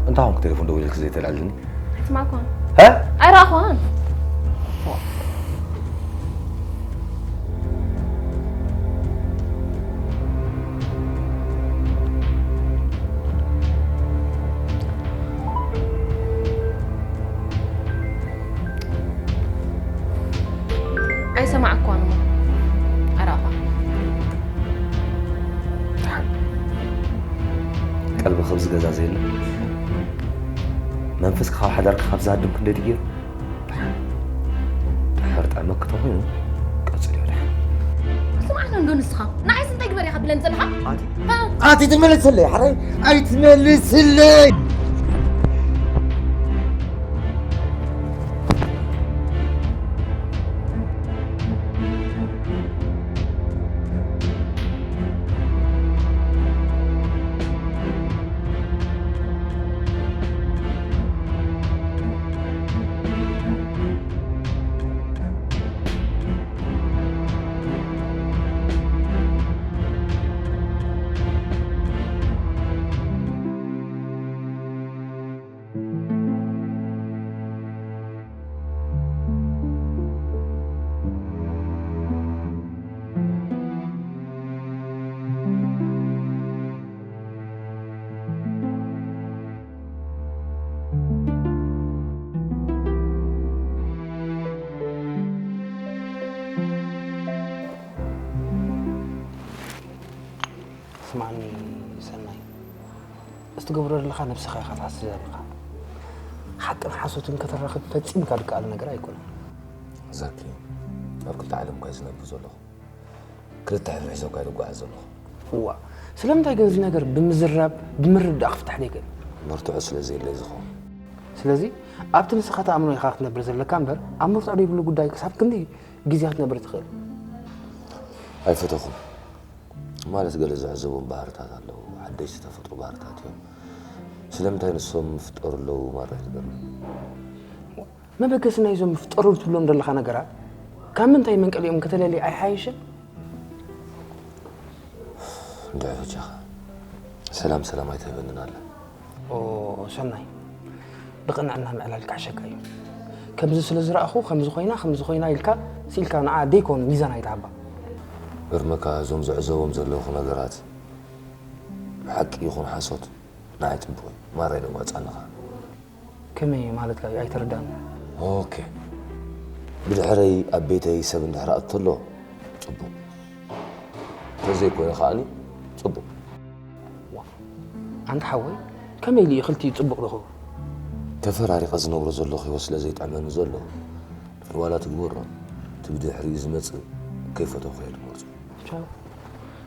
እንታይ ኾንኩ ቴሌፎን ደዊለልኪ ዘይተልዕልኒ? ኣይሰማዕኩን። ሀ? ኣይረኣኹን። ኣይሰማዕኳን እሞ ኣይረኣኹን። ደሓን ቀልቢ ካብዚ ገዛ ዘየለ መንፈስካ ካብ ሓዳርካ ካብ ዝሃድም ክንደይ ድዩ ገይሩ? ድሓር ጠዕመኪ ተኾይኑ ቀጽልዮ ድሓን። ስማዕና እንዶ ንስኻ ንዓይስ እንታይ ግበር ኢኻ ትብለኒ ዘለኻ? ኣቲ ኣቲ ትመልስለይ ሓራይ ኣይትመልስለይ። ስማዕኒ ሰናይ፣ እዚ ትገብሮ ዘለኻ ነብስኻ ኢኻ ትሓስብ ዘለኻ። ሓቅን ሓሶትን ከተራኽብ ፈጺምካ ዝከኣል ነገር ኣይኮነን። ዛኪ፣ ኣብ ክልተ ዓለም እኳ ዝነብር ዘለኹ። ክልተ ሕብሪ ሒዘ እኳ ዝጓዓዝ ዘለኹ። እዋ፣ ስለምንታይ ግን እዚ ነገር ብምዝራብ ብምርዳእ ክፍታሕ ዘይክእል? መርትዖ ስለ ዘየለይ ዝኸውን። ስለዚ ኣብቲ ንስኻ ትኣምኖ ኢኻ ክትነብር ዘለካ እምበር ኣብ መርትዖ ዘይብሉ ጉዳይ ክሳብ ክንደይ ግዜ ክትነብር ትኽእል? ኣይፈተኹን። ማለት ገለ ዝዕዘቦም ባህርታት ኣለዉ። ሓደሽቲ ተፈጥሮ ባህርታት እዮም። ስለምንታይ ንሶም ምፍጠሩ ኣለዉ ማራ እዩ ዝገርመኒ። መበገሲ ናይዞም ምፍጠሩ ትብሎም ዘለኻ ነገራት ካብ ምንታይ መንቀሊኦም ከተለሊ ኣይሓይሽን? እንድዒ በጃኻ ሰላም ሰላም ኣይትህበንን ኣላ። ኦ ሰናይ፣ ብቕንዕና ምዕላል ክሕሸካ እዩ። ከምዚ ስለ ዝረኣኹ ከምዚ ኮይና ከምዚ ኮይና ኢልካ ስኢልካ ንዓ ደይኮን ሚዛን ኣይትሃባ። ገርመካ እዞም ዝዕዘቦም ዘለኹ ነገራት ሓቂ ይኹን ሓሶት ንዓይ ጽቡቕ እዩ። ማራ ይነዋጻኒ ኸኣ። ከመይ ማለትካ እዩ ኣይተረዳእን። ኦኬ ብድሕረይ ኣብ ቤተይ ሰብ እንድሕር ኣእቱ ኣሎ ጽቡቕ፣ ተዘይኮነ ከኣኒ ጽቡቕ። ኣንታ ሓወይ ከመይ ኢሉ እዩ ክልቲኡ ጽቡቕ ዝኸውን? ተፈራሪቐ ዝነብሮ ዘለኹ ህይወት ስለ ዘይጥዕመኒ ዘሎ ዋላ ትግበሮ ብድሕሪኡ ዝመጽእ ከይፈተኹ እየ ዝመርጾ። ቻው።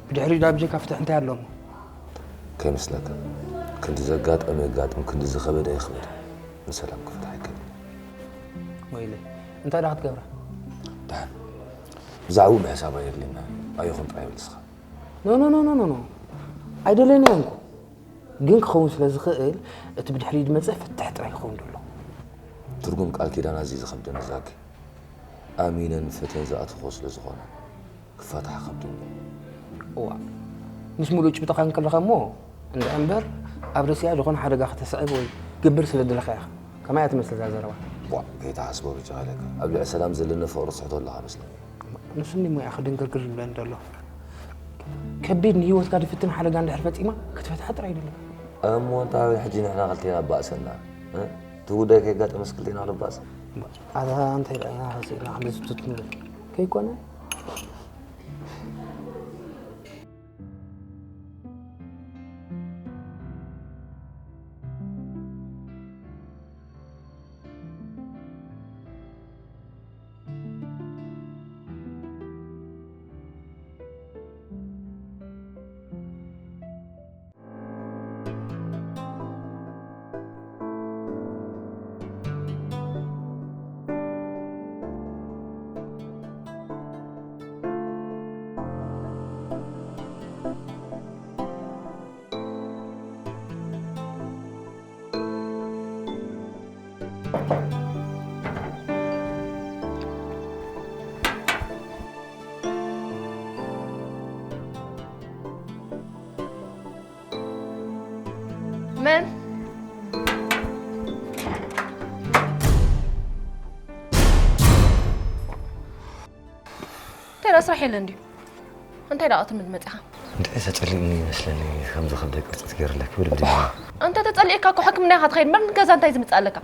ብድሕሪኡ ዳኣ ብጀካ ፍትሕ እንታይ ኣሎ እሞ? ከይመስለካ። ክንዲ ዘጋጠመ የጋጥም፣ ክንዲ ዝኸበደ ይኽበድ። ንሰላም ክፈትሓ ኣይክእልን። ወይለይ፣ እንታይ ደኣ ክትገብራ? ደሓን። ብዛዕባኡ ምሕሳብ ኣየድልየና። ኣየኹን ጥራይ በል ንስኻ። ኖ፣ ኖ፣ ኖ፣ ኖ፣ ኖ፣ ኖ። ኣይደለየናን እኮ። ግን ክኸውን ስለ ዝኽእል፣ እቲ ብድሕሪኡ ዝመጽእ ፍትሕ ጥራይ ክኸውን ደሎ። ትርጉም ቃል ኪዳን ኣዝዩ ዝኸብደኒ ዛኪ። ኣሚነን ፈትየን ዝኣተኽዎ ስለ ዝኾነ፣ ክፋታሕ ከብደኒ። እዋ፣ ምስ ሙሉእ ጭብጥኻ እንከለኻ እሞ፣ እንድዒ እምበር፣ ኣብ ርእሲኣ ዝኾነ ሓደጋ ከተስዕብ ወይ ክትገብር ስለ ዝደለኻ ኢኻ። ከማይ እያ ትመስል እዛ ዘረባ። ዋእ፣ ከይትሓስቦ በጃኻ ኢለካ። ኣብ ልዕሊ ሰላም ዘለኒ ፍቕሪ ትስሕቶ ኣለኻ መስለኒ። ንሱ እንዲ ሞያ ክድንግርግር ዝብለኒ ዘሎ። ከቢድ ንህይወትካ ዝፍትን ሓደጋ እንድሕር ፈጺማ፣ ክትፈትሓ ጥራይ ይደለካ። እሞ እንታይ ሕጂ ንሕና ክልቴና ባእሰና? እ? እቲ ጉዳይ ከየጋጠመስ ክልቴና ክንባእስ? ኣታ እንታይ ደኣ ኢና ኸሲእና ክንዲ ዝቱት ንብል? ከይኮነ? መን? እንታይ ደኣ ስራሕ የለን ድዩ? እንታይ ደኣ ክትምድ መጺኻ? እንድዒ ተጸሊእኒ ይመስለኒ፣ ከምዚ ክብደይ ቅርጺ ትገይርለኪ ብልብደይ። ኣንተ ተጸሊእካ እኮ ሕክምና ኢኻ ትኸይድ እምበር ንገዛ እንታይ ዝምጽእ ኣለካ?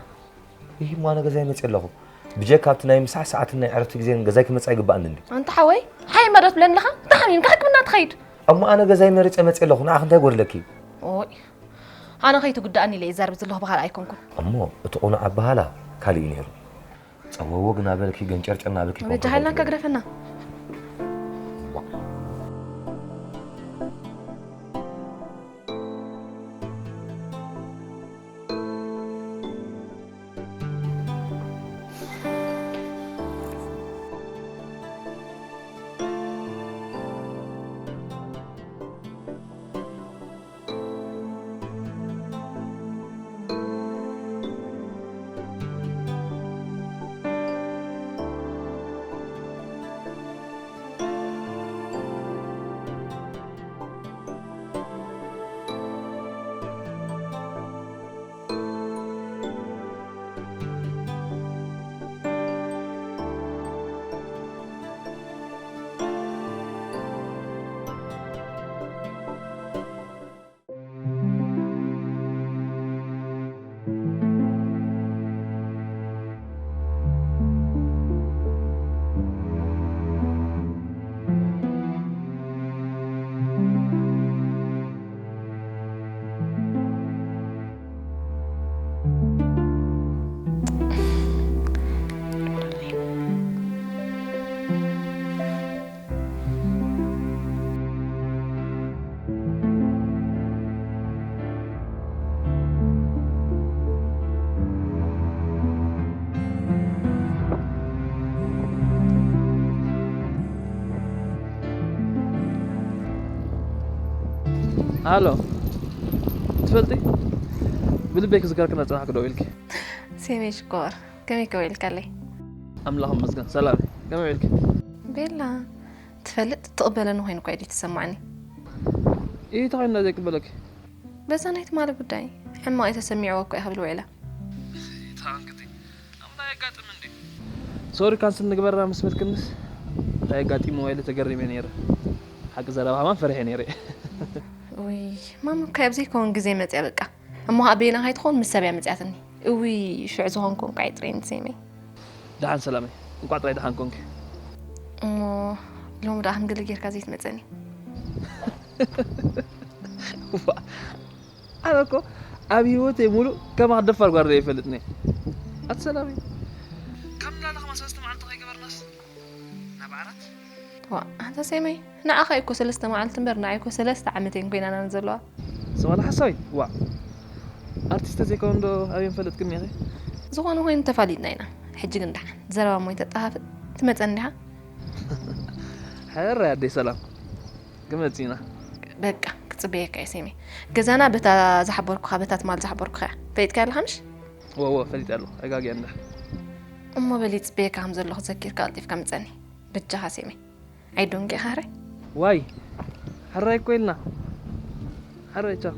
ይህ እሞ ኣነ ገዛይ መጽእ ኣለኹ። ብጀካ ኣብቲ ናይ ምሳሕ ሰዓትን ናይ ዕረፍቲ ግዜን ገዛይ ክመጽእ ኣይግባእንን ድዩ? ኣንታ ሓወይ፣ ሓይ መደት ብለኒ ኣለኻ? እንተ ሓሚምካ ሕክምና ትኸይድ። እሞ ኣነ ገዛይ መሪጸ መጽእ ኣለኹ፣ ንዓኺ እንታይ ጎድለኪ? ኦይ፣ ኣነ ከይትጉዳእኒ ኢለ እየ ዝዛረብ ዘለኹ፣ ብኻልእ ኣይኮንኩን። እሞ እቲ ቅኑዕ ኣበሃላ ካልእ እዩ ነይሩ። ጸወወግ ናበልኪ፣ ገንጨርጨር ናበልኪ ኮንካ በጃ ሓይልናን ጎድለኪ። ከግደፈና። ሃሎ፣ ትፈልጢ፣ ብልበይ ክዝከርክና ጽናሕኪ ደው ኢልኪ። ሴሜ ሽኮር፣ ከመይ ከ ውዒልካለይ? ኣምላኽ ይመስገን፣ ሰላም እየ። ከመይ ውዒልኪ? ቤላ፣ ትፈልጥ፣ ትቕበለኒ ኮይኑ እኳ እዩ ተሰማዕኒ። እንታይ ኮይኑ ዘይቅበለኪ? በዛ ናይ ትማሊ ጉዳይ ሕማቕ እዩ ተሰሚዕዎ እኮ እየ ክብል ውዒለ። ተኣንግዲ፣ ኣምላኽ የጋጥም እንዲ። ሶሪ ካንስል ንግበራ ምስ በልክንስ፣ እንታይ ኣጋጢምዋ ኢለ ተገሪመ ነይረ። ሓቂ ዘረባ ከማን ፈሪሐ ነይረ። ውይ፣ ማማ እኮ ኣብ ዘይከውን ግዜ መጽያ በቃ። እሞ ከኣ በይና ከይትኸውን ምስ ሰብ እያ መጽያትኒ። እውይ፣ ሽዑ ዝኾንኩ እንቋዕ ይጥረይኒ ሴመይ። ደሓን ሰላመይ፣ እንቋዕ ጥራይ ደሓን ኮንኪ። እሞ ሎሚ ደኣ ከም ገለ ጌርካ ዘይትመጸኒ። ዋ፣ ኣነ እኮ ኣብ ህይወተይ ሙሉእ ከማኺ ደፋር ጓል ርእየ ኣይፈልጥን እየ። ኣቲ ሰላመይ፣ ከም ናለኻ ሰለስተ መዓልቲ ከይገበርናስ? ዋ ኣንታ ሴመይ፣ ንዓኻ እኮ ሰለስተ መዓልቲ እምበር ንዓይ እኮ ሰለስተ ዓመት እየን ኮይናና ዘለዋ። ዝባላ ሓሳዊ ዋ ኣርቲስት ዘይኮን ዶ ኣበይ ንፈልጥክን ኢኺ? ዝኾነ ኮይኑ ተፋሊጥና ኢና። ሕጂ ግን ደሓን ዘረባ ሞይ ተጠፋፍእ ትመጸን ዲኻ? ሕራይ ኣደይ ሰላም ክመጽእ ኢና። በቃ ክጽበየካ እየ ሴመይ። ገዛና በታ ዝሓበርኩኻ በታ ትማል ዝሓበርኩኻ እያ። ፈሊጥካ ኣለኻ ምሽ? ወወ ፈሊጥ ኣለኹ። ኣጋጊ እንዳ እሞ በሊ ጽበየካ ከም ዘለኹ ዘኪርካ ቀልጢፍካ ምጸኒ። በጃኻ ሴመይ። ኣይዶንጌ ኻረ ዋይ ሕራይ እኮ ኢልና ሕራይ ቻው።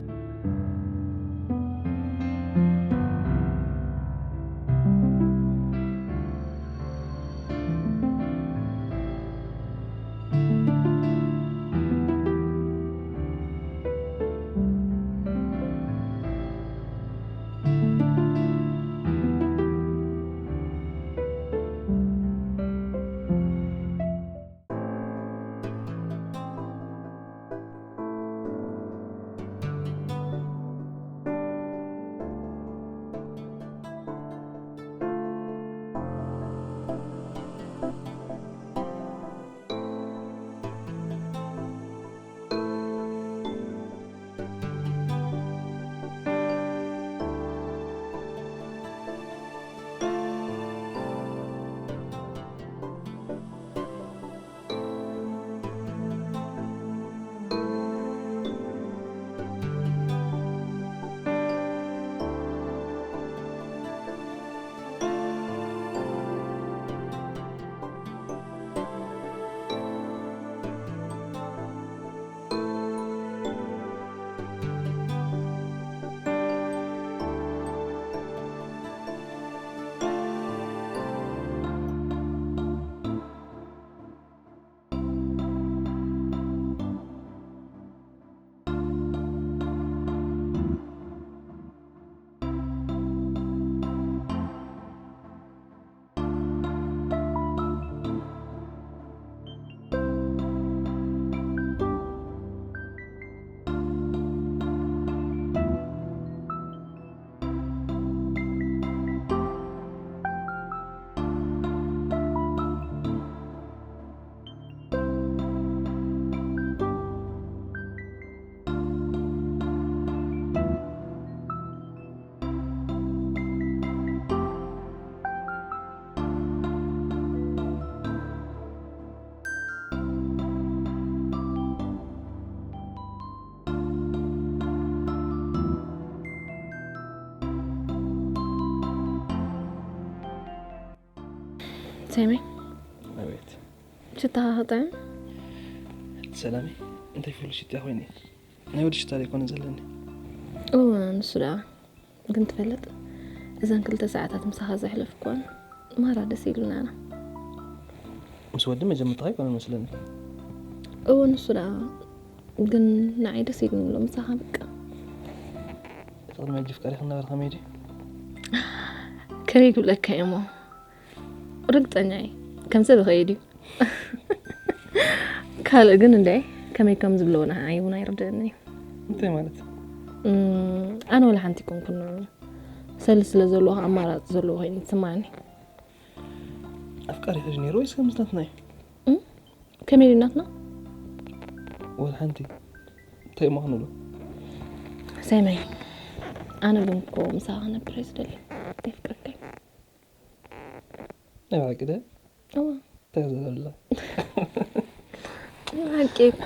ሰይመይ፣ ኣቤት። ሽታኻ ክጥዕም። ሰላመይ፣ እንታይ ፍሉይ ሽታ ኮይኑ? ናይ ወዲ ሽታ ዘይኮነ ዘለኒ። እወ፣ ንሱ ደኣ። ግን ትፈልጥ፣ እዘን ክልተ ሰዓታት ምሳኻ ዘሕለፍኩወን ማራ ደስ ኢሉና ኢና። ምስ ወዲ መጀመርታ ኣይኮነ መስለኒ። እወ፣ ንሱ ደኣ። ግን ንዓይ ደስ ኢሉኒ ኣሎ ምሳኻ በቃ። እቲ ቅድሚ ሕጂ ፍቃሪ ክነበረ ከመይ ድዩ? ከመይ ክብለካ እየ እሞ? ርግጸኛ እየ። ከም ሰብ ይኸይድ እዩ። ካልእ ግን እንደ ከመይ ከም ዝብሎ ንዓይ እውን ኣይርድእን እዩ። እንታይ ማለት? እም፣ ኣነ ወላ ሓንቲ ኣይኮንኩን ንዕኡ። ሰልዲ ስለ ዘለዎ ኣማራጺ ዘለዎ ኮይኑ ይስምዓኒ። ኣፍቃሪ ሕጂ ነይሩ ወይስ ከምዚ ናትና እዩ? እም? ከመይ ድዩ ናትና? ወላ ሓንቲ። እንታይ እሞ ክንብሎ? ሰይመይ፣ ኣነ ግን እኮ ምሳኻ ክነብር እየ ዝደሊ። የፍቅረካ እዩ። ናይ ብሓቂ ዶ? እወ። እንታይ ዘለላ? ሓቂ እኮ።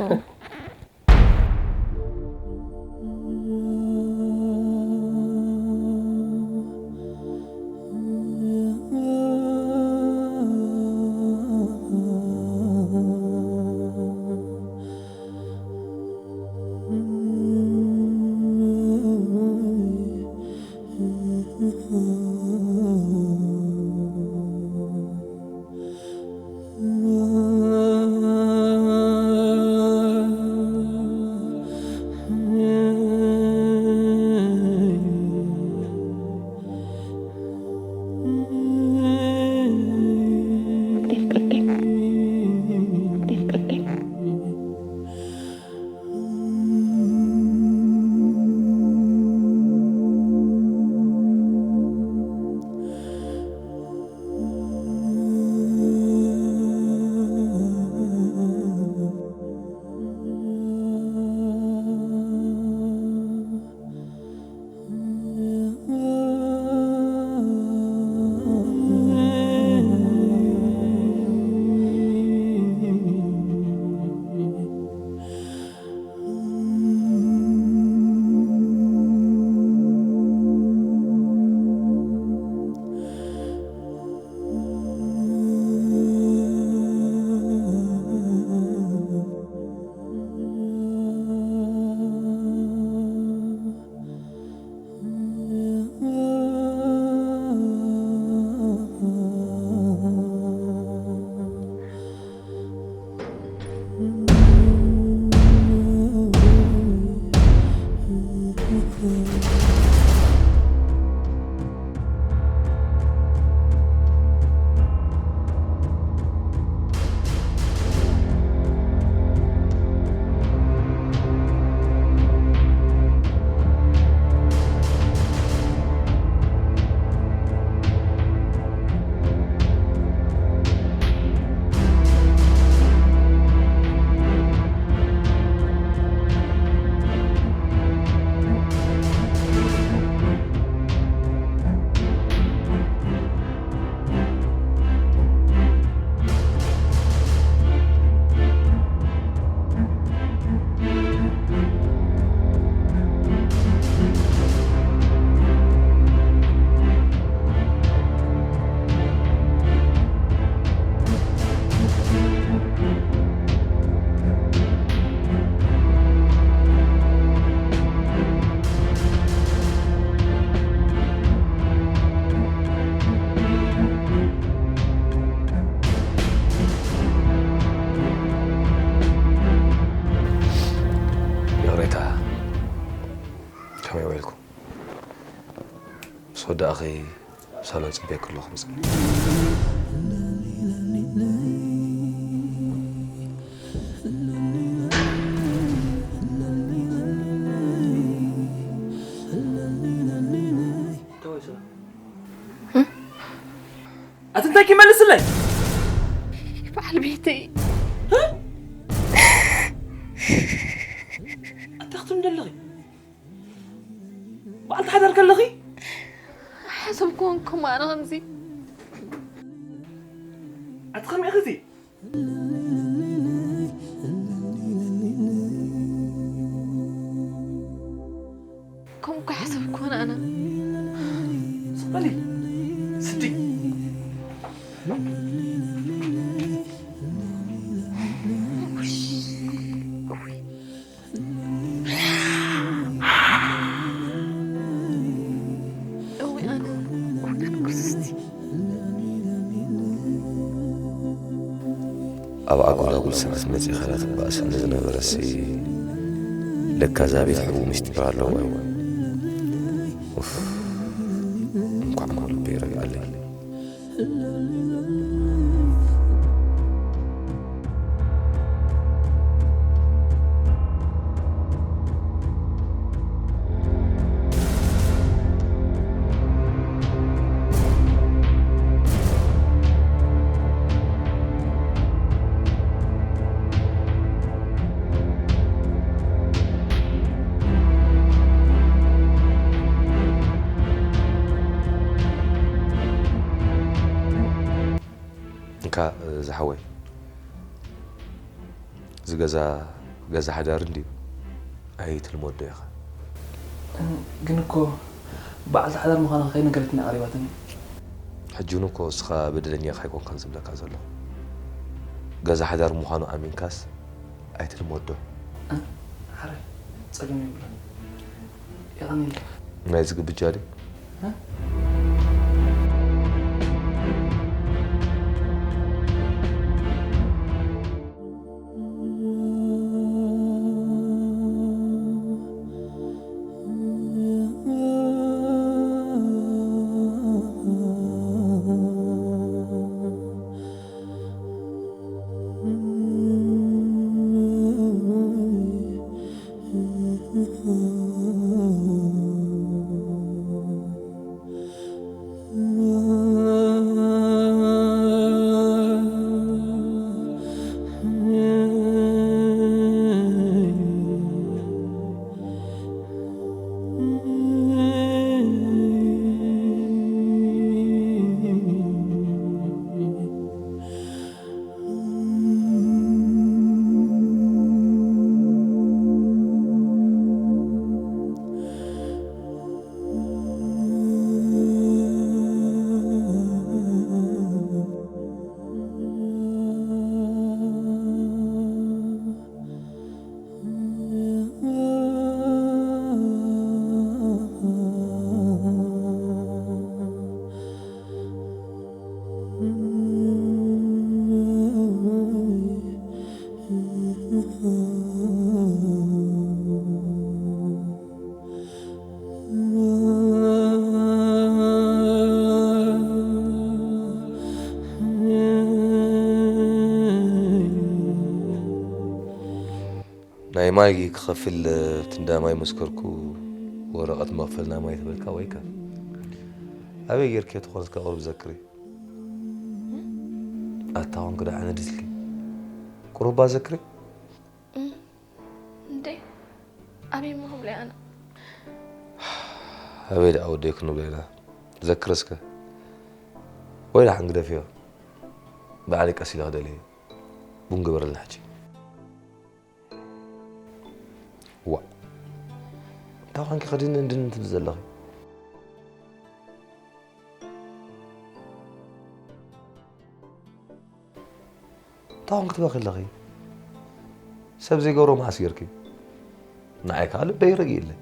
ወዳእኺ ሳሎን ጽበየኪ ኣለኹ፣ ምጽእ። ኣቲ እንታይ ክመልስለይ? በዓል ቤተይ። ኣታ ክትም ደለኺ? በዓልቲ ሓዳር ከለኺ? ሓሰብኩ ኮንኩም ኣነ ከምዚ። ኣቲ ከመይ ኢኺ እዚ? ከምኡ እኮ ሓሰብኩ ኣነ። ስቕ በሊ። ስዲ። እውይ ኣነ ኩነን ክርስቲ። ኣብ ኣጓላጉል ሰዓት መጺኻ ክትበኣሰኒ ዝነበረሲ፣ ለካ እዛ ቤት ሕቡእ ምስጢር ኣለዎ። ኡፍ፣ እንኳዕ ሞ ልበይ ረግኣለይ። እንካ ዝሓወይ፣ እዚ ገዛ ገዛ ሓዳር እንድዩ፣ ኣይትልመዶ ኢኻ። ግን እኮ በዓልቲ ሓዳር ምዃና ከይነገረትኒ ቀሪባትኒ። ሕጂ እውን እኮ እስኻ በደለኛ ኢኻ ኣይኮንካን ዝብለካ ዘለኹ። ገዛ ሓዳር ምዃኑ ኣሚንካስ ኣይትልመዶ። እ? ሓራይ፣ ጸገም የብሉን። የቐንየለይ። ናይ ዝግብጃ ድዩ? እ? ናይ ማይ ክኸፍል፣ ኣብቲ እንዳ ማይ መስከርኩ፣ ወረቐት መኽፈልና ማይ ተበልካ ወይከ? ኣበይ ጌርክዮ ትኾን እስከ ቁሩብ ዘክሪ። ኣታ ኾንክ ደኣ ኣነ ድስኪ። ቁሩባ ዘክሪ። እም፣ እንዴ፣ ኣበይ እሞ ክብለይ ኣነ? ኣበይ ደኣ ወደይ ክንብሎ ኢና? ዘክሪ እስከ። ወይ ደሓን ግደፍዮ። ብዓሊ ቀስ ኢለ ክደልዮ። ቡን ግበረልና ሕጂ። ዋእ፣ እንታይ ዃንኪ ከድንን ድንን ትብሊ ዘለኺ? እንታይ ዃንኪ ትበኺ ኣለኺ? ሰብ ዘይገብሮ መዓስ ጌርኪ? ንዓይ ከኣ ልበይ ረጊእለይ።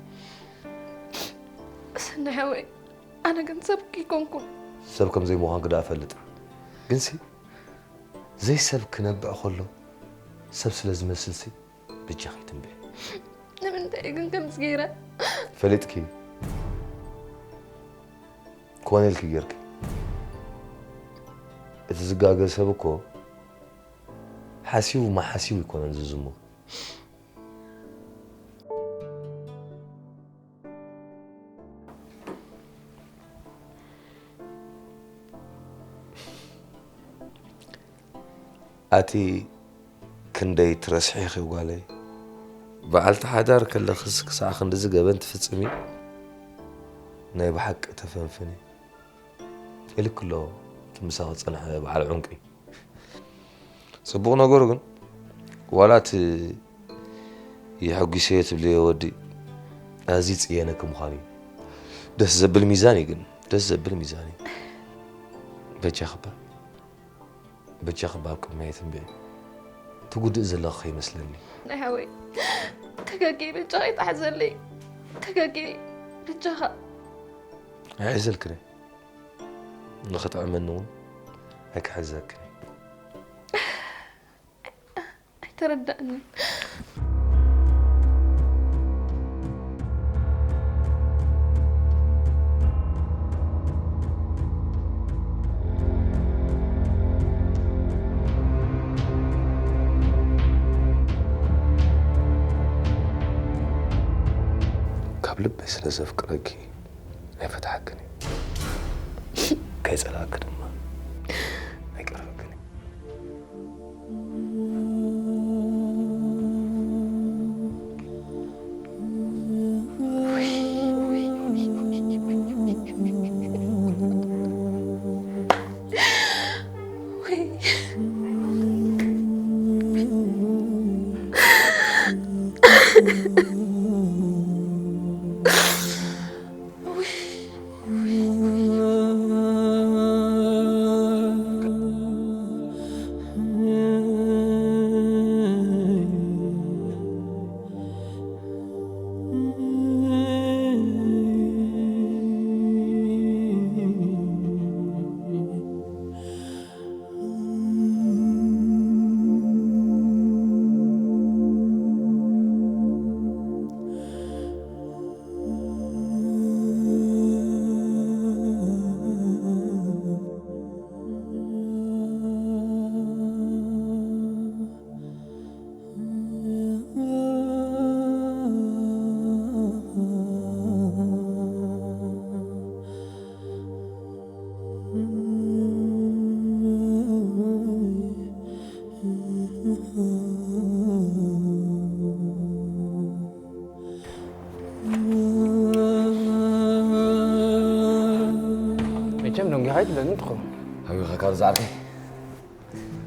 ሰናይ ሓወይ፣ ኣነ ግን ሰብ ከይኮንኩን። ሰብ ከም ዘይምዃንኪ ደኣ እፈልጥ። ግንሲ፣ ዘይሰብ ክነብዕ ከሎ፣ ሰብ ስለ ዝመስልሲ፣ በጃኺ ትንብዒ። ንምንታይ ግን ከምዚ ገይረ? ፈሊጥኪ። ኮነ ኢልኪ ጌርኪ። እቲ ዝጋገ ሰብ እኮ ሓሲቡ መሓሲቡ ኣይኮነን ዝዝሙ። ኣቲ ክንደይ ትረስሒ ኢኺ ጓለይ። በዓልቲ ሓዳር ከለኽስ ክሳዕ ክንድዚ ገበን ትፍጽሚ? ናይ ብሓቂ ተፈንፍኒ። ኢልክ ኣሎ እቲ ምሳኺ ዝጸንሐ በዓል ዑንቂ። ጽቡቕ ነገሩ ግን ዋላ እቲ የሐጒሰዮ ትብልዮ ወዲ ኣዝዩ ይጽየነኪ ምዃኑ እዩ። ደስ ዘብል ሚዛን እዩ ግን፣ ደስ ዘብል ሚዛን እዩ። በጃኺ እባ፣ በጃኺ እባ ኣብ ቅድመይ ትንብዒ። ትጉድእ ዘለኺ ከይመስለኒ። ናይ ሓወይ፣ ተጋግየ በጃኻ ይትሓዘለይ። ተጋግየ በጃኻ። ኣይሕዘልክን እየ። ንኽጥዕመኒ እውን ኣይክሕዘክን እየ። ኣይተረዳእንን። ካብ ልበይ ስለ ዘፍቅረኪ ኣይፈትሓክን እየ። ከይጸላእኪ ድማ ኣይቀርበክን እየ። መቸም ደንጊኻ ኣይትብለኒ ትኸውን። ኣቢኻ ካብ ዝዓርከይ።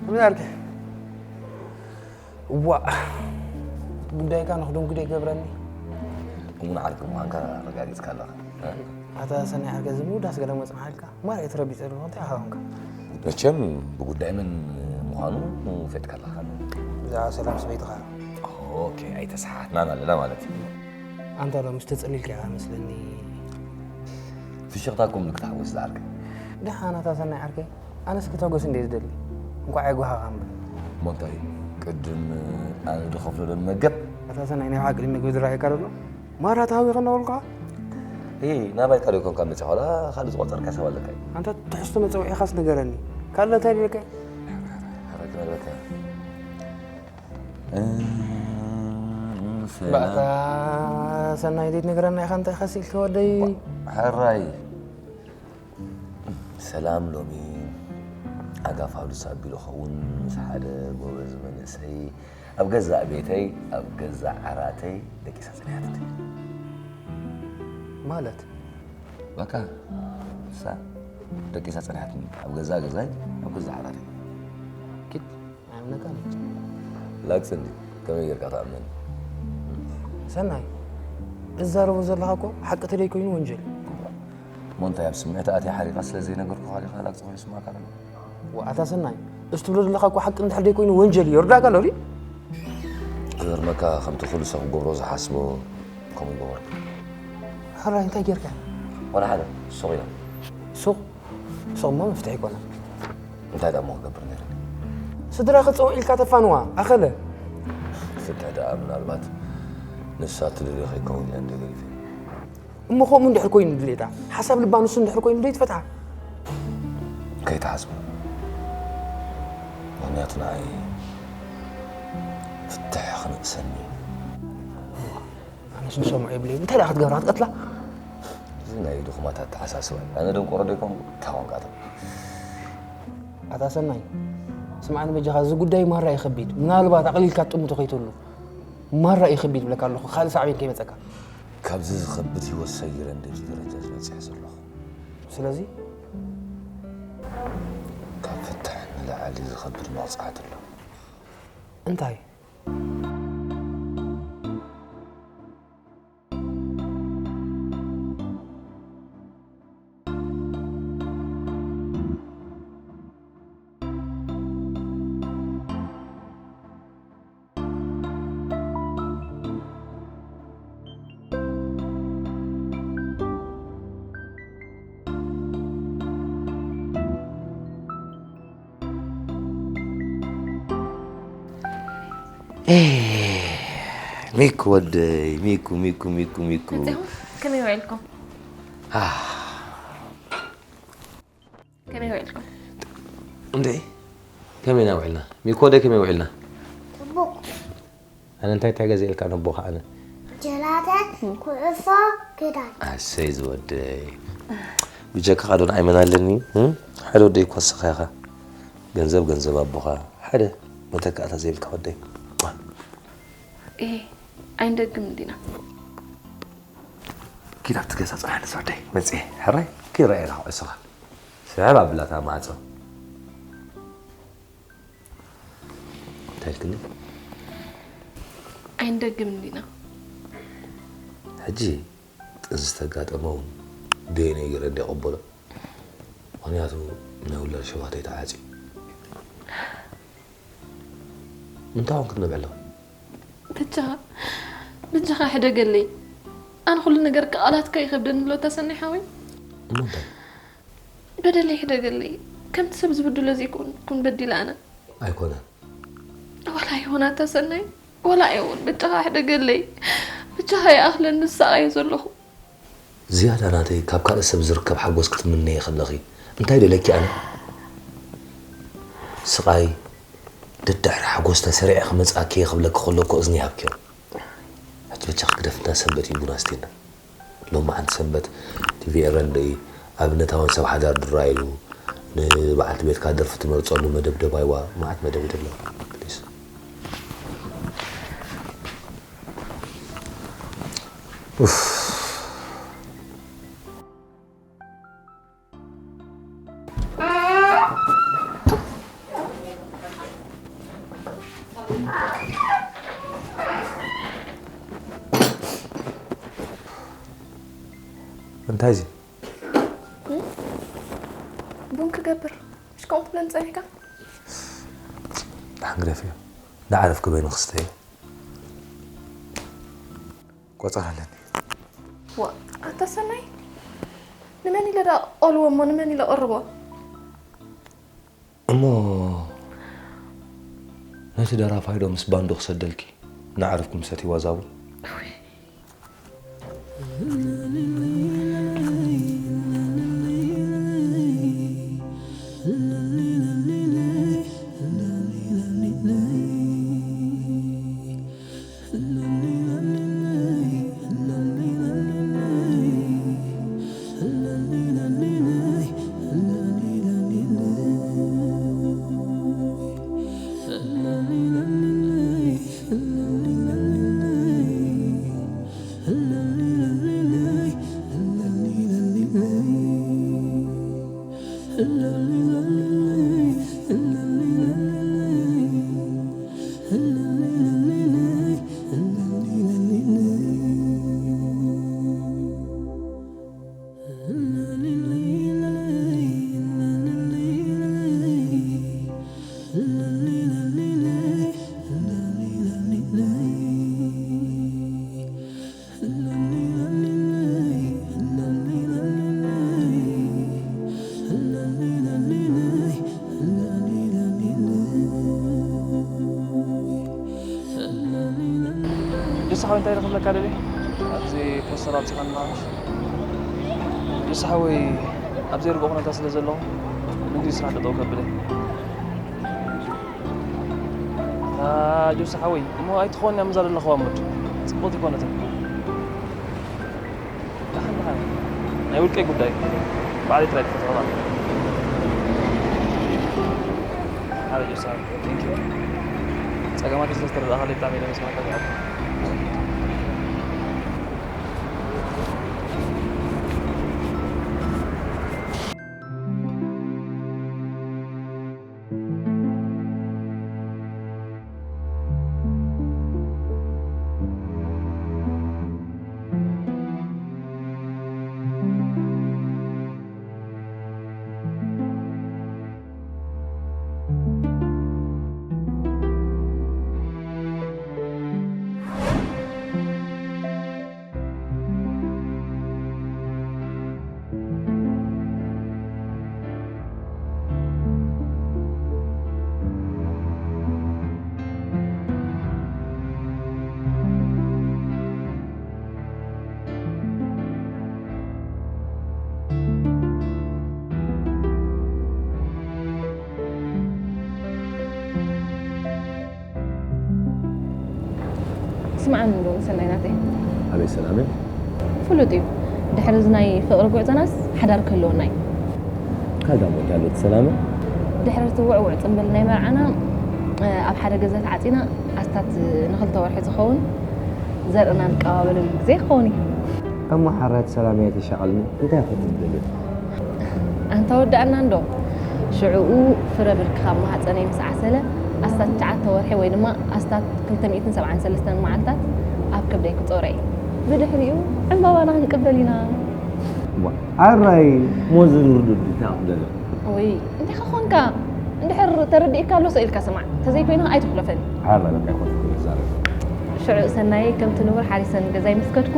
ከመይ ዓርከይ? እዋእ፣ ጉዳይካ ንኽደንጉ ዶ ይገብረኒ? እሙን ዓርኪ ምዃንካ ኣረጋጊጽካ ኣለኻ። ኣታ ሰናይ ዓርከይ፣ እዚ ምውዳስ ገለ መጽናዕልካ? ማርኤ ተረቢጸ ዶ እንታይ ሃወንካ? መቸም ብጉዳይ መን ምዃኑ ፈጥካ ኣለኻ። ብዛዕባ ሰላም ሰበይትኻ። ኦኬ፣ ኣይተሰሓሕናን ኣለና ማለት እዩ። ኣንታ ዶ ምስ ተጸሊልካ ኢኻ መስለኒ። ፍሽኽታ እኮ ምልክት ሓጎስ ዝዓርከይ። ደሓን ኣታ ሰናይ ዓርከይ፣ ኣነስ ክተጎስ እንደ ዝደሊ። እንኳዕ ኣይጓሃኻ እምበር። እሞ እንታይ ቅድም ኣነ ድኸፍሎ ዶ ንመገብ? ኣታ ሰናይ ናይ ብሓቂ ድዩ ምግቢ ዝረኣየካ ዘሎ? ማራ ተሃዊኸ እናበልኩኻ? እይ፣ ናባይ ካልእ ኮንካ መጺኻ ዋላ ካልእ ዝቆጸርካ ሰብ ኣለካ እዩ። ኣንታ ትሕዝቶ መጸውዒኻስ ንገረኒ። ካልእ እንታይ ደልካ? ሓረግ ነበርካ። እም፣ ሰላም። ባእታ ሰናይ ዘይትነግረና ኢኻ እንታይ ኸሲልካ ወደይ? ሕራይ። ሰላም ሎሚ ዓጋፍ ኣሉስ ኣቢሉ ኸውን ምስ ሓደ ጎበዝ መንእሰይ ኣብ ገዛእ ቤተይ ኣብ ገዛእ ዓራተይ ደቂሳ ጸኒሓትኒ። ማለት? በቃ ንሳ ደቂሳ ጸኒሓትኒ ኣብ ገዛእ ገዛይ ኣብ ገዛእ ዓራተይ። ኪድ ኣይምነካን እዩ። ላግጺ እንዲ ከመይ ጌርካ ትኣምን? ሰናይ፣ እዛረቦ ዘለኻ እኮ ሓቂ ተደይ ኮይኑ ወንጀል እዩ። እሞ እንታይ ኣብ ስምዒት ኣትያ ሓሪቓ ስለ ዘይነገርኩኻ ዲኻ ላግጺ ኮይኑ ዝስምዓካ ዘሎ? ዋእ ኣታ ሰናይ፣ እዚ ትብሎ ዘለኻ እኮ ሓቂ እንድሕር ደይ ኮይኑ ወንጀል እዩ። ይርዳእካ ኣሎ ድዩ? ክገርመካ ከምቲ ኩሉ ሰብ ክገብሮ ዝሓስቦ ከምኡ ይገበርኩ። ሕራይ እንታይ ጌርካ? ዋላ ሓደ፣ ሱቕ ኢለ። ሱቕ? ሱቕ እሞ መፍትሒ ኣይኮነን። እንታይ ደኣ እሞ ክገብር ነይሩኒ? ስድራኺ ጸውዒልካ ተፋንዋ፣ ኣኸለ። ፍትሒ ደኣ ምናልባት ንሳ ትደልዮ ከይከውን ኢለ እንደ ገዲፈ። እሞ ከምኡ እንድሕር ኮይኑ ድሌታ፣ ሓሳብ ልባ ንሱ እንድሕር ኮይኑ ደይትፈትሓ? ከይትሓስቡ። ምኽንያቱ ንዓይ ፍትሕ ክንእሰኒ። ኣነስ ንሰምዖ የብለይን። እንታይ ደኣ ክትገብራ ክትቀትላ? እዚ ናይ ድኹማት ኣተሓሳስባ እዩ። ኣነ ደንቆሮ ዶ ይኮንኩ? እንታይ ኮንካ ኣታ? ኣታ ሰናይ፣ ስምዓኒ በጃኻ፣ እዚ ጉዳይ ማራ እዩ ከቢድ። ምናልባት ኣቕሊልካ ትጥምቶ ከይትህሉ። ማራ እዩ ከቢድ ይብለካ ኣለኹ፣ ካልእ ሳዕቤን ከይመጸካ። ካብዚ ዝኸብድ ህይወት ሰጊረ እንደ እዚ ደረጃ ዝበጺሐ ዘለኹ። ስለዚ? ካብ ፍትሕ ንላዕሊ ዝኸብድ መቕጻዕቲ ኣሎ። እንታይ? ኤ፣ ሚኩ ወደይ፣ ሚኩ፣ ሚኩ፣ ሚኩ፣ ሚኩ። መጺኹም? ከመይ ውዒልኩም? ኣህ። ከመይ ውዒልኩም? እንዴ፣ ከመይ ኢና ውዒልና? ሚኮ ወደይ ከመይ ውዒልና? ጽቡቕ። ኣነ እንታይ እንታይ ገዚኤልካ ነቦኻ ኣነ? ጀላተ፣ ኩዕሶ፣ ክዳን። ኣሰይ ዝወደይ። ብጀካኻ ዶ ንዓይ መን ኣለኒ? እ? ሓደ ወደይ እኮ ንስኻ ኢኻ። ገንዘብ ገንዘብ ኣቦኻ። ሓደ መተካእታ ዘይብልካ ወደይ። እ፣ ኣይንደግም እንዲና። ኪድ ኣብቲ ገዛ ጽናሕ ንዝወደይ መጽኤ። ሕራይ፣ ክይረኣየና ኩዕሶኻ። ስዕብ ኣብላታ ማዕጾ። እንታይ ኢልክኒ? ኣይንደግም እንዲና። ሕጂ ጥንሲ ተጋጠመ እውን ደየነይ ገይረ እንደ ይቕበሎ። ምኽንያቱ ናይ ውላድ ሸፋተይ ተዓጽዩ። እንታይ ኾንክ ትነብዕ ኣለኻ? በጃኻ፣ በጃኻ ሕደገለይ። ኣነ ኩሉ ነገር ቃላትካ ይኸብደኒ ኣሎ፣ ተሰናይ ሓወይ። እሞ እንታይ? በደለይ ሕደገለይ። ከምቲ ሰብ ዝብድሎ ዘይኮንኩን በዲለ ኣነ። ኣይኮነን። ዋላ ይኹን ኣታ ሰናይ፣ ዋላ ኣይኹን፣ በጃኻ ሕደገለይ። በጃኻ ይኣኽለኒ ዝሳቐየ ዘለኹ። ዝያዳ ናተይ ካብ ካልእ ሰብ ዝርከብ ሓጎስ ክትምነዪ ከለኺ እንታይ ደለኪ ኣነ? ስቓይ ደድሕሪ ሓጎስ ተሰሪዐ ክመጽኣኪ እየ ክብለኪ ከሎ እኮ እዝኒ ይሃብኪ እየ። ሕጂ በጃኺ ግደፍና ሰንበት እዩ ቡና ኣስትየና። ሎማዓንቲ ሰንበት ቲቪ ኤረን ዶ እዩ ኣብነታውን ሰብ ሓዳር ድራይ ኢሉ ንበዓልቲ ቤትካ ደርፊ ትመርጸሉ መደብ ደባይዋ መዓት መደብ እዩ ደሎ። ፕሊስ። ኡፍ። እንታይ እዚ? ቡን ክገብር። ምሽ ከምኡ ትብለኒ ጸኒሕካ? ደሓን ግደፍዮ። እንዳዓረፍኪ በይኑ ክስተዮ። ቆጸራ ኣለኒ። ዋ፣ ኣታ ሰናይ፣ ንመን ኢለ ደኣ ቆልዎ እሞ ንመን ኢለ ቀርቦ? እሞ ነቲ ደራፋይ ዶ ምስ ባንዱ ክሰደልኪ? እናዓረፍኩም ሰትይዋ እዛ ቡን። እውይ። ንስኻ እንታይ ኢለ ክብለካ ደልየ? ኣብዚ ፖስተር ኣብዚኻ ንማምሽ። ጆሲ ሓወይ፣ ኣብ ዘይርግኦ ኩነታት ስለ ዘለኹ ንግዜ ስራሕ ጠጠው ከብል እየ። ኣታ ጆሲ ሓወይ፣ እሞ ኣይትኾን እያ ምዛ ዘለኹዋ ሙድ ጽቡቕቲ ኣይኮነትን። ደሓን ደሓን፣ ናይ ውልቀይ ጉዳይ፣ ባዕለይ ጥራይ ክፈትሖ ማለት እዩ። ሓወይ ጆሲ ሓወይ፣ thank you። ጸገማተይ ስለ ዝተረዳእካለይ ብጣዕሚ እየ ለመስግነካ ዝሓወይ። ስምዓኒ እንዶ ሰናይ ናተይ። ኣበይ ሰላመይ? ፍሉጥ እዩ። ድሕሪ እዚ ናይ ፍቕሪ ጉዕዞናስ ሓዳር ክህልወና እዩ። ካልእ ዳሞ እንታይ ኣሎ እቲ ሰላመይ? ድሕሪ እቲ ውዕውዕ ጽምብል ናይ መርዓና፣ እ፣ ኣብ ሓደ ገዛ ተዓጺና ኣስታት ንኽልተ ወርሒ ዝኸውን ዘርእና ንቀባበለሉ ግዜ ክኸውን እዩ። እሞ ሓራይ እቲ ሰላመይ ኣይተሻቐልኒ፣ እንታይ ኢኺ ክትብሊ ደሊኺ? ኣንታ ወዳእና እንዶ። ሽዕኡ ፍረ ብርኪ ካብ ማህጸነይ ምስ ዓሰለ፣ ኣስታት ትሽዓተ ወርሒ ወይ ድማ ኣስታት ክልተ ሚእትን ሰብዓን ሰለስተን መዓልታት ኣብ ከብደይ ክጾረ እዩ። ብድሕሪኡ ዕምባባና ክንቅበል ኢና። እሞ ሓራይ ሞዝን ውርዱድ እንታይ ኢኺ ደሊኺ? ወይ እንታይ ኾንካ? እንድሕር ተረዲእካ ኣሎ ሰኢልካ ስማዕ፣ ተዘይኮይኑ ኣይትሕለፈኒ። ሓራይ በቃ ይኾን ክዛረብ። ሽዑ ሰናየ ከምቲ ንቡር ሓሪሰን ገዛይ ምስ ከድኩ፣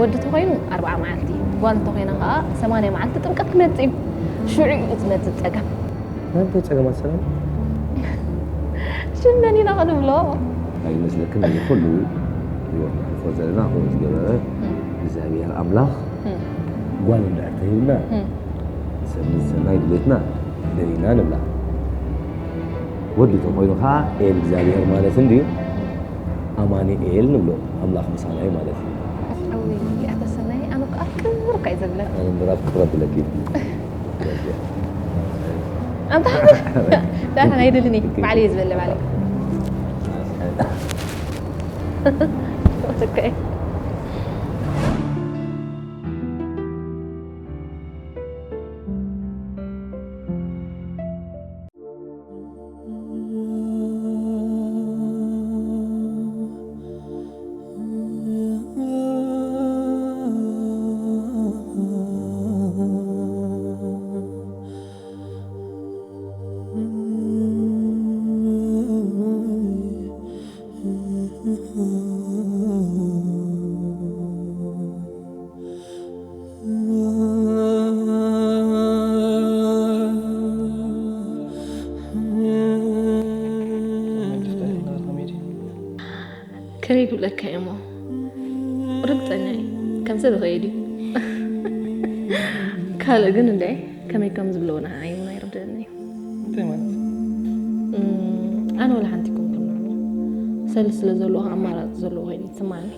ወዲ ተኾይኑ ኣርብዓ መዓልቲ፣ ጓል እንተኾይና ኸዓ ሰማንያ መዓልቲ ጥምቀት ክመጽእ እዩ። ሽዑ እዩ ዝመጽእ ጸገም። ናይ እንታይ ጸገም ኣሰላም? ሽም መን ኢና ክንብሎ? ኣይመስለክን? እዚ ኩሉ ህይወት ነሕልፎ ዘለና ከምኡ ዝገበረ እም። እግዚኣብሔር ኣምላኽ እም። ጓል እንድሕር ተሂብና እም። ሰኒ ሰናይ ድሌትና ደሊና ንብላ። ወዲ ተኾይኑ ኸዓ ኤል እግዚኣብሔር ማለት እንድዩ። ኣማኑኤል ንብሎ፣ ኣምላኽ ምሳና እዩ ማለት እዩ። እውይ፣ ኣታ ሰናይ፣ ኣነ እኮ ኣብ ቅርብ እኮ እየ ዘብለ። ኣነ እምበር ኣብ ቅርብ ብለኪ። ኣንታ፣ ዳሕና ኣይደልን እየ፣ ባዕለይ እየ ዝበለ ባዕለይ። ኦኬ። ከመይ ክብለካ እየ እሞ ርግጸኛ እየ ከም ሰብ ይኸይድ እዩ። ካልእ ግን እንድዒ ከመይ ከም ዝብሎ ንዓይ እውን ኣይርድእን እዩ። እንታይ ማለት? እም፣ ኣነ ወላ ሓንቲ ኣይኮንኩን ንዕኡ። ሰልዲ ስለ ዘለዎ ኣማራጺ ዘለዎ ኮይኑ ይስምዓኒ።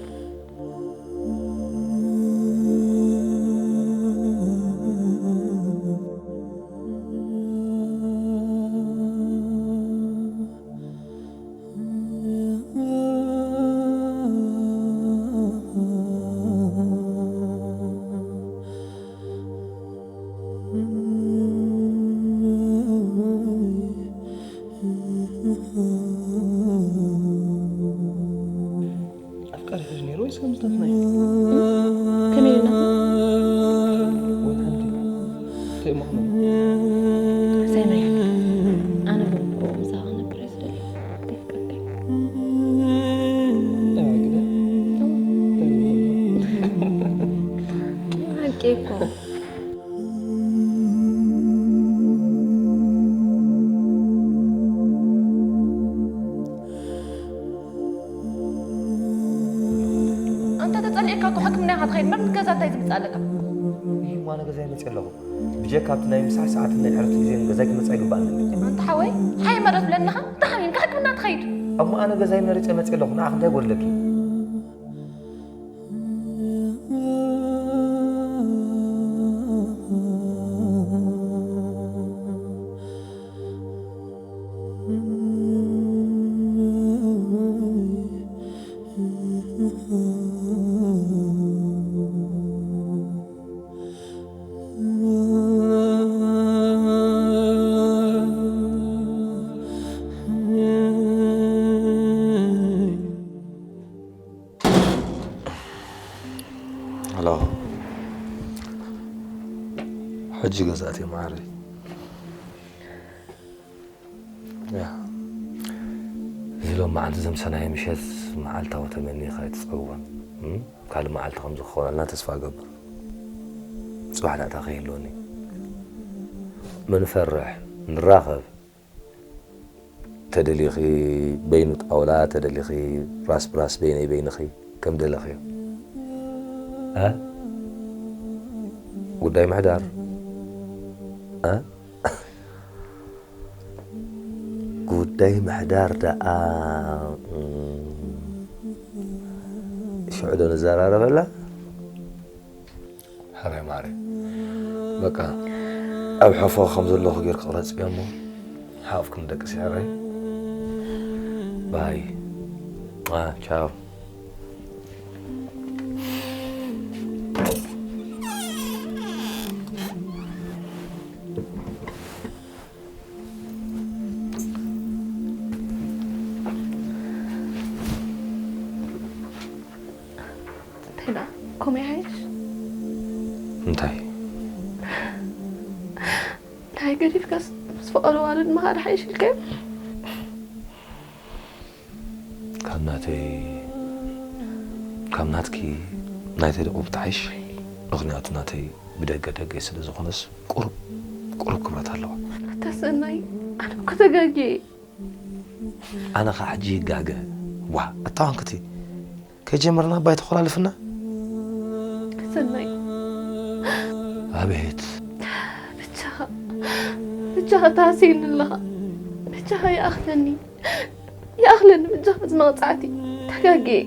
ኣፍቃሪ ሒዙ ነይሩ ወይስ ከምዚ ናትና እዩ? ከመይ ኢልና? ወይ ሓንቲ ከይመኽኑ። ሰናይ፣ ኣነ ብምክሮ ምሳኻ ክነብር እየ ዝደሊ። የፍቅረካ። ናይ ግደ። ሓቂ እኮ። ኣንታ ተጸሊእካ እኮ ሕክምና ኢኻ ትኸይድ እምበር፣ ገዛ እንታይ ዝምጽእ ኣለካ? ኣነ ገዛይ መፅእ ኣለኹ። ብጀካ ኣብቲ ናይ ምሳሕ ሰዓትን ናይ ዕረፍቲ ግዜን ገዛይ ክመፅእ ኣይግባእን። ኣንታ ሓወይ፣ ሓይ መረት ብለኒ ኢኻ። እንተ ሓሚምካ ሕክምና ትኸይድ። እሞ ኣነ ገዛይ መሪፀ መፅእ ኣለኹ። ንዓኽ እንታይ ጎድለኪ? ሄሎ። ሕጂ ገዛእቲ ማዕረይ። ያ። እዚ ሎም መዓልቲ ዘምሰናዮ ምሸት መዓልታዊ ተመኒኻ ኣይትጸውዖን። እም? ካልእ መዓልቲ ከም ዝኸውነልና ተስፋ እገብር። ጽባሕ ዳእታ ከይህልወኒ። ምንፈርሕ፣ ንራኸብ። ተደሊኺ በይኑ ጣውላ፣ ተደሊኺ ራስ ብራስ በይነይ በይንኺ ከም ደለኽዮ። እ? ጉዳይ ምሕዳር። እ? ጉዳይ ምሕዳር ደኣ፣ እም፣ ሽዑ ዶ ንዘራረበላ? ሕራይ ማረ። በቃ፣ ኣብ ሓፎ ከም ዘለኹ ጌርክ ቅረጽዮ እሞ፣ ሓቕፍኩም ደቅሲ ሕራይ። ባይ። አ፣ ቻው። እንታይ ደኣ? ከምኡ ይሓይሽ? እንታይ? እንታይ ገዲፍካስ ምስ ፈቐዶ ኣዋልድ ምኻድ ሓይሽ ኢልካዮ? ካብ ናተይ፣ ካብ ናትኪ፣ ናተይ ደቑ ብትሓይሽ። ምኽንያቱ ናተይ ብደገ ደገይ ስለ ዝኾነስ ቁሩብ፣ ቁሩብ ክብረት ኣለዋ። ኣታ ሰናይ፣ ኣነ እኮ ተጋግየ። ኣነ ኸዓ ሕጂ ይጋገ። ዋ፣ ኣታ ዋንክቲ፣ ከይጀመርና እባ ኣይተኾላልፍና። ሰናይ። ኣቤት። ብቻኻ፣ ብቻኻ ተሃስየኒ ኣለኻ። ብቻኻ ይኣኽለኒ። ይኣኽለኒ ብቻኻ እዚ መቕጻዕቲ። ተጋግየ።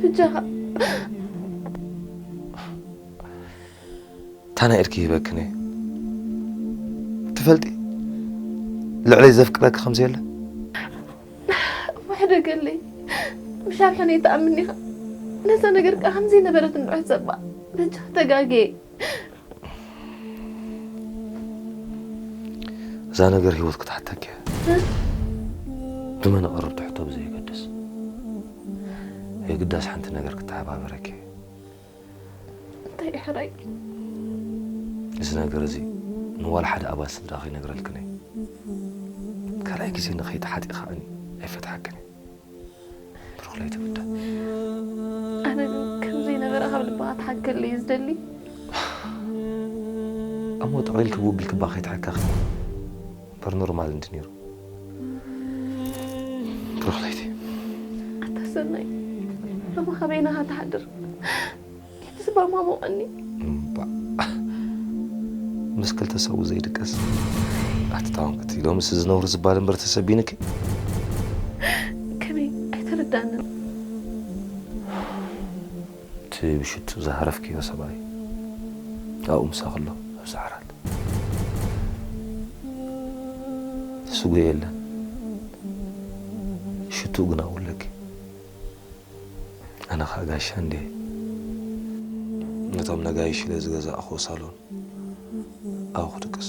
ብቻኻ። ታና ኢድኪ ይህበክን እየ። ትፈልጢ? ልዕለይ ዘፍቅረኪ ከም ዘየለ። እሞ ሕደገለይ። ምሽ ኣብ ሕነ ይትኣምን ኢኻ። ነዛ ነገር ከኣ ከም ዘይነበረት እንዶ ሕሰባ። በጃ ተጋግየ። እዛ ነገር ህይወት ክትሓተኪ እያ። እ? ብመን እቐርብ ትሕቶ ብዘየገድስ። የግዳስ ሓንቲ ነገር ክተሓባበረኪ እየ። እንታይ እዩ ሕራይ? እዚ ነገር እዚ ንዋላ ሓደ ኣባል ስድራ ከይነግረልክን እየ። ካልኣይ ግዜ ንኸይትሓጢ ከኣኒ ኣይፈትሓክን እየ። ብሩኽ ለይቲ ውዳ። ኣነ ግን ከም ዘይነበረ ካብ ልብኻ ትሓከለይ ዝደሊ። እሞ ጠቕሊልኪ ብውግል ክባ ከይትሓካኺ እምበር ኖርማል እንዲ ነይሩ። ብሩኽ ለይቲ። ኣታ ሰናይ፣ እሞ ካበይና ኢኻ ትሓድር? ክትስባማሞቐኒ። እምባ። ምስ ክልተ ሰብኡ ዘይድቀስ። ኣቲ ታዋንክቲ፣ ሎምስ እዚ ነውሪ ዝበሃል እምበር ተሰቢንኪ? ከመይ? ኣይተረዳንን። እቲ ብሽቱ ዝሃረፍክዮ ሰብኣይ ኣብኡ ምሳኺ ኣሎ፣ ኣብዚ ዓራት። ትስጉ የለን። ሽቱኡ ግን ኣብኡ ኣለኪ። ኣነ ኸኣ ጋሻ እንድየ። ነቶም ነጋይሽ ኢለ ዝገዛእክዎ ሳሎን ኣብኡ ክድቅስ።